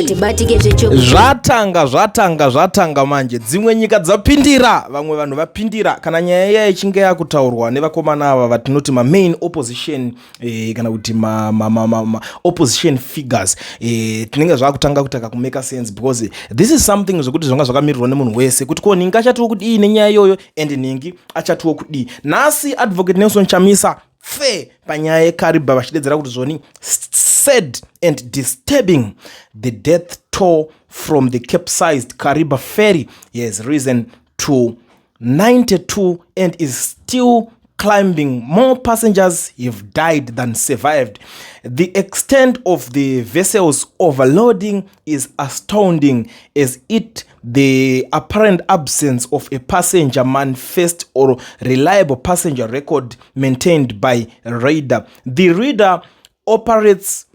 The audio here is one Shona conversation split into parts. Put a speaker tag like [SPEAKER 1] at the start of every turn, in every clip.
[SPEAKER 1] Hatibatike zvechokwadi.
[SPEAKER 2] Zvatanga, zvatanga, zvatanga manje. Dzimwe nyika dzapindira, vamwe vanhu vapindira. Kana nyaya iya ichinge yakutaurwa nevakomana ava vatinoti mamain opposition, kana kuti ma opposition figures, tinenge zvakutanga kutaka kumake sense, because this is something zvekuti zvanga zvakamirirwa nemunhu wese kuti ko nhingi achatiwo kudii nenyaya iyoyo and nhingi achatiwo kudii. Nhasi Advocate Nelson Chamisa pfe panyaya yeKariba, vachidedzera kuti zvoni sad and disturbing, the death toll from the capsized Kariba ferry has risen to 92 and is still climbing. More passengers have died than survived. The extent of the vessel's overloading is astounding, as it the apparent absence of a passenger manifest or reliable passenger record maintained by raider. The raider operates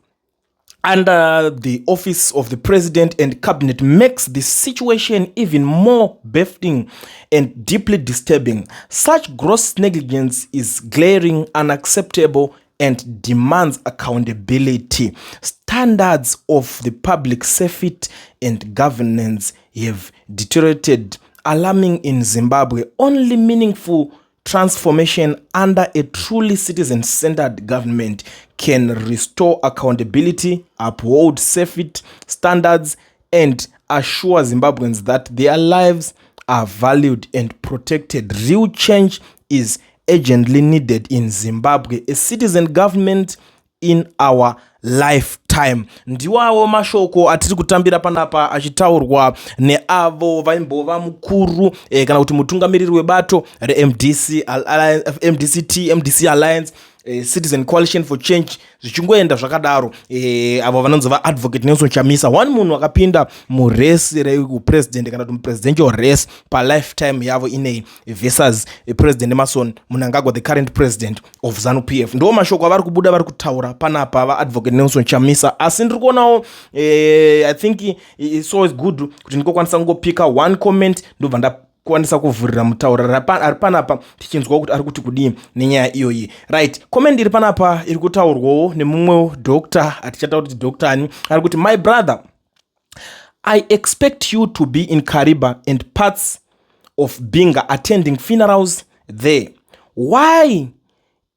[SPEAKER 2] under the Office of the President and Cabinet makes the situation even more baffling and deeply disturbing. Such gross negligence is glaring, unacceptable, and demands accountability. Standards of the public safety and governance have deteriorated alarming in Zimbabwe. Only meaningful transformation under a truly citizen-centered government can restore accountability, uphold safety standards, and assure Zimbabweans that their lives are valued and protected. Real change is urgently needed in Zimbabwe. A citizen government in our lifetime. Ndiwawo mashoko atiri kutambira panapa achitaurwa neavo vaimbova mukuru, kana kuti mutungamiriri webato reMDC, MDCT, MDC Alliance, Citizen Coalition for Change, zvichingoenda zvakadaro, avo vanonzi vaAdvocate Nelson Chamisa. One munhu akapinda murace reupresident, kana kuti mupresidential race palifetime yavo inei, versus President Emmerson Mnangagwa, the current president of ZANU PF. Ndo mashoko avari kubuda, vari kutaura panapa vaAdvocate Nelson Chamisa. Asi ndiri kuonawo, I think so is good kuti ndingokwanisa kungopika one comment, ndobva ndakwanisa kuvhurira mutauriri ari panapa, tichinzwa kuti ari kuti kudii nenyaya iyoyi. Right, comment iri panapa iri kutaurwawo nemumwe doctor, atichataura kuti doctor ani. Ari kuti, "My brother, I expect you to be in Kariba and parts of Binga attending funerals there. Why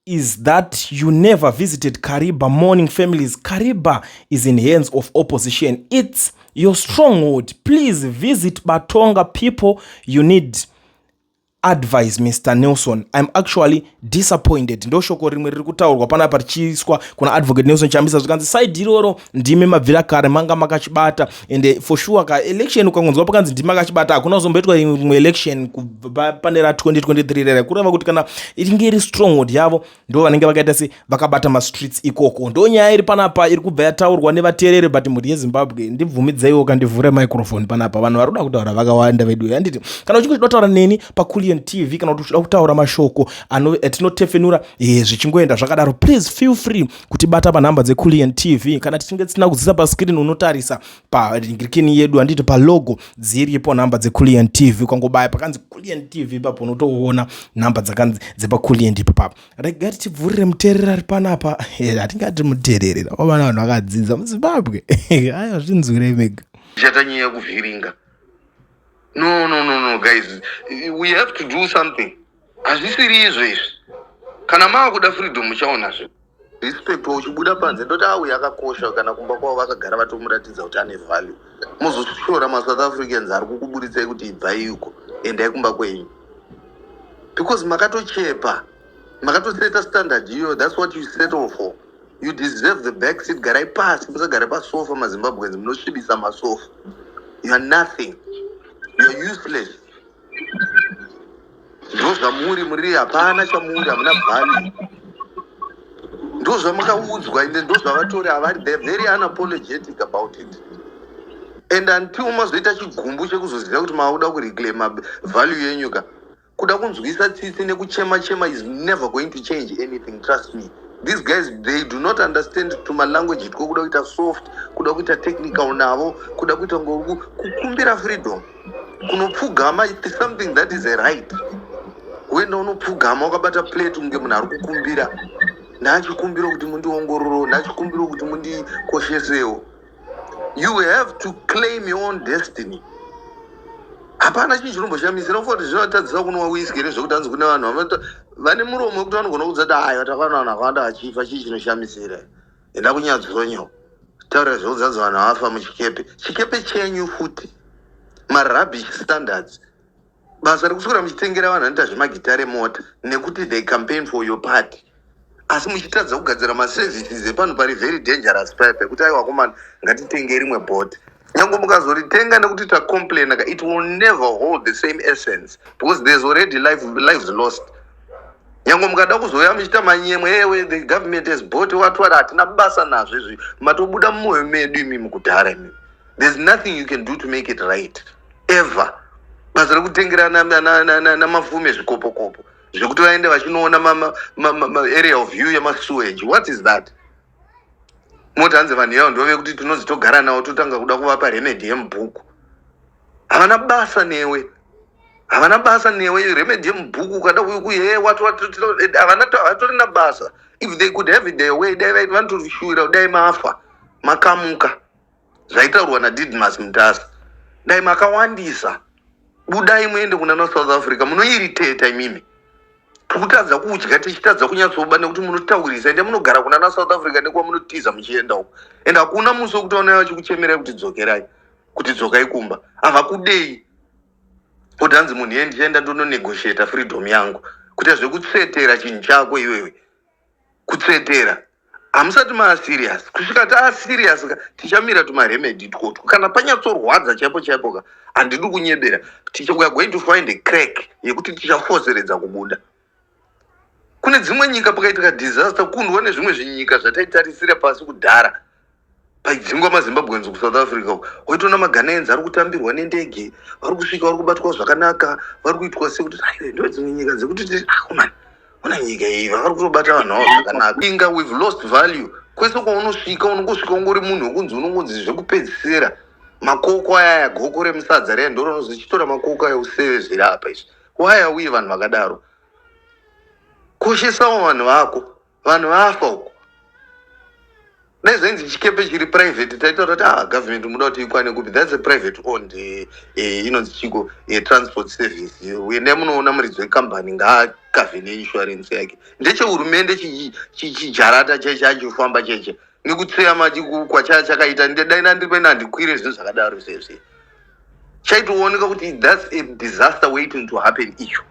[SPEAKER 2] is that you never visited Kariba mourning families? Kariba is in hands of opposition. It's your stronghold. Please visit Batonga people. You need advice, Mr Nelson. I'm actually disappointed." Ndo shoko rimwe riri kutaurwa panapa richiiswa kuna Advocate Nelson Chamisa, zvikanzi side iroro ndime mabvira kare manga makachibata, and for sure ka election ukangonzwa pakanzi ndime makachibata, hakuna kuzomboitwa imwe election kubva pane ra2023 rera. Kureva kuti kana inge iri stronghold yavo, ndo vanenge vakaita se vakabata mastreets ikoko. Ndo nyaya iri panapa iri kubva yataurwa nevateereri. But mhuri yeZimbabwe, ndibvumidzeiwo kandivhure microphone panapa. Vanhu vari kuda kutaura vakawanda vedu, handiti? Kana uchinge uchida kutaura neni paCulian TV, kana kuti uchida kutaura mashoko atinotefenura, zvichingoenda zvakadaro, please feel free kutibata panhamba dzeCulian TV. Kana tichinge tisina kudzisa pascreen, unotarisa paringirikini yedu, handiti? Palogo dziripo nhamba dzeCulian TV. Ukangobaya pakanzi Culian TV ipapo, unotoona nhamba dzakanzi dzepaCulian ipapapo. Regai tibvurire muteereri ari panapa. Hatingati muteereri, vamana vanhu vakadzidza muZimbabwe. Aiwa, zvinzwirei mega.
[SPEAKER 3] Chatanyanya kuvhiringa. No, no, no, no, guys, we have to do something. Hazvisiri izvo izvi. Kana maakuda freedom, muchaonazve respect. Uchibuda panze, ndoti auya akakosha. Kana kumba kwavo vakagara vatomuratidza kuti ane value, muzoshora maSouth Africans ari kukuburitsai kuti ibvai iko, endai kumba kwenyu, because makatochepa, makatoseta standard iyo. That's what you settle for. You deserve the back seat. Garai pasi, musagare pasofa. MaZimbabweans munosvibisa masofa. You are nothing, you are useless. Ndo zvamuri, muri hapana chamuri, hamuna value. Ndo zvamakaudzwa, ende ndo zvavatori havari. They're very unapologetic about it, and until mazoita chigumbu chekuzoziva kuti mauda kureclaima value yenyu ka, kuda kunzwisa tsitsi nekuchema chema is never going to change anything. Trust me, these guys, they do not understand tumalanguage twokuda kuita soft, kuda kuita technical navo, kuda kuita kukumbira freedom, kunopfugama. It's something that is a right. Uenda unopfugama wakabata plate kunge munhu ari kukumbira. Ndachikumbira kuti mundiongororo, ndachikumbira kuti mundikoshesewo. You have to claim your own destiny. Hapana chinhu chinomboshamisira ufa kuti zvinotadzisa kunwa whisky here, zvekuti hanzi kune vanhu vane muromo wekuti vanogona kudza kuti aiwa, takaona vanhu vakawanda vachifa. Chii chinoshamisira? Enda kunyadzonyo, taura zvekudzi hanzi vanhu vafa muchikepe. Chikepe chenyu futi, marubbish standards. Basa rekuswera muchitengera vanhu vanoita zvemagitare mota nekuti they campaign for your party, asi muchitadza kugadzira maservices epanhu pari very dangerous paya, pekuti aiwa komana, ngatitenge rimwe boat. Nyange mukazoritenga nekuti tacomplaina ka, it will never hold the same essence because there's already lives lost. Nyange mukada kuzoya muchiita manyemwe, ewe, the government has bought what what, hatina basa nazvo izvi. Matobuda mumwoyo medu imimi kudhara imimi. There's nothing you can do to make it right ever. Basa rekutengera namafume zvikopokopo zvekuti vaende vachinoona area of view yemasewage, what is that? Moti hanzi vanhu ivavo ndovekuti tinonzi togara navo, totanga kuda kuvapa remedy yemubhuku. Havana basa newe, havana basa newe. Remedy yemubhuku ukada kuye havana, havatorina basa. If they could have it their way, dai vanotoshuwira dai mafa makamuka. Zvaitaurwa naDidmas Mutasa, dai makawandisa. Budai muende kuna naSouth Africa. Munoiriteta imimi, tikutadza kudya, tichitadza kunyatsoba nekuti munotaurisa. Ende munogara kuna naSouth Africa nekwamunotiza muchienda uko, and hakuna musi wekuti vanouya vachikuchemerai kuti dzokerai, kuti dzokai kumba. Havakudei. Kuti hanzi munhu iye ndichaenda ndononegotiata freedom yangu, kuita zvekutsvetera chinhu chako iwewe, kutsvetera. Hamusati maaserious. Kusvika taaserious ka, tichamira tumaremedy twotwo. Kana panyatsorwadza chaipo chaipo ka, handidi kunyebera, we are going to find a crack yekuti tichafoseredza kubuda kune dzimwe nyika. Pakaitika disaster, kundwa nezvimwe zvinyika zvataitarisira pasi kudhara, paidzingwa maZimbabweans kuSouth Africa uko, waitoona maGhanaians ari kutambirwa nendege, vari kusvika, vari kubatwa zvakanaka, vari kuitwa sekuti aiwe, ndo dzimwe nyika dzekuti akomana, ona nyika iyi, vari kutobata vanhu avo zvakanaka. Inga we've lost value. Kwese kwaunosvika, unongosvika ungori munhu wekunzi unongonzi zvekupedzisira. Makoko ayaya, goko remusadza riya, ndo rinozochitora makoko aya useve zviri apa izvi. Why are we vanhu vakadaro? Koshesawo vanhu vako, vanhu vafa uko. Dai zvainzi chikepe chiri private, taitaura kuti ah, government muda kuti ikwane kupi? That's a private owned inonzi chiko, transport service. Endai munoona muridzi wekambani, ngaakavhe neinsurance yake. Ndechehurumende chijarata cheche achifamba cheche nekutseyama kwachaa chakaita. Dai nandiri handikwire zvinhu zvakadaro zvezve. Chaitooneka kuti that's a disaster waiting to happen icho.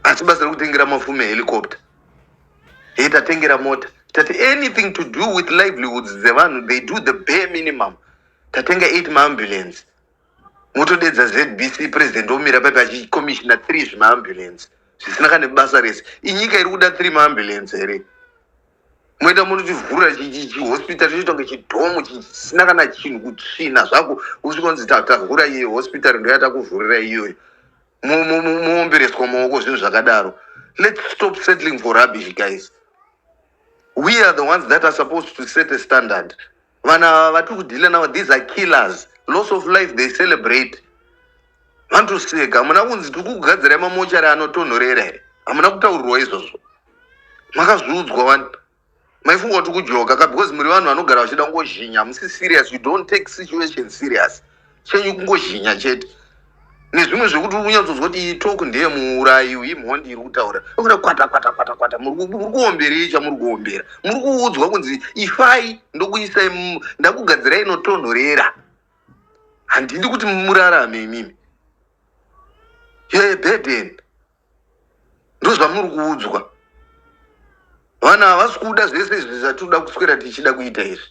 [SPEAKER 3] Asi basa rekutengera mafume helicopter, hey, tatengera mota, tati anything to do with livelihoods dzevanhu, they do the bare minimum. Tatenga 8 maambulance, motodedza ZBC president omira paipi achicommissiona 3 zvimaambulance zvisina kana basa rese. Inyika iri kuda 3 maambulance here? Moenda munotivhura chihospital choita kunge chidhomu chisina kana chinhu, kutsvina zvako. Usvika kunzi tavhura iye hospital, ndoyatakuvhurira iyoyo. Muombereswa maoko, zvinhu zvakadaro. Let's stop settling for rubbish, guys. We are the ones that are supposed to set a standard. Vanhu ava vatiri kudhila navo, these are killers. Loss of life they celebrate. Vanotoseka. Hamuna kunzi tiri kukugadzirai mamochari anotonhorera here? Hamuna kutaurirwa izvozvo? Makazviudzwa wani? Maifunga kuti kujoka ka, because muri vanhu vanogara vachida kungozhinya. Hamusi serious. You don't take situation serious. Chenyu kungozhinya chete nezvimwe zvekuti uri kunyatsonzwa kuti iyi talk ndeyemuurayi, imhondi iri kutaura. Ukuda kwata kwata kwata kwata. Muri kuomberei chamuri kuombera? Muri kuudzwa kunzi ifai, ndokuisai ndakugadzirai inotonhorera. Handidi kuti murarame imimi. You're a burden, ndozvamuri kuudzwa. Vanhu havasi kuda zvese izvi zvatinoda kuswera tichida kuita izvi.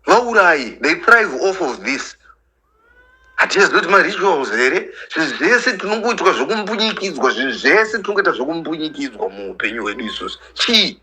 [SPEAKER 3] Vaurayi, they thrive off of this. Hatichazivi kuti marituals here. Zvinhu zvese tinongoitwa zvekumbunyikidzwa, zvinhu zvese tinongoita zvekumbunyikidzwa muupenyu hwedu isusu. Chii?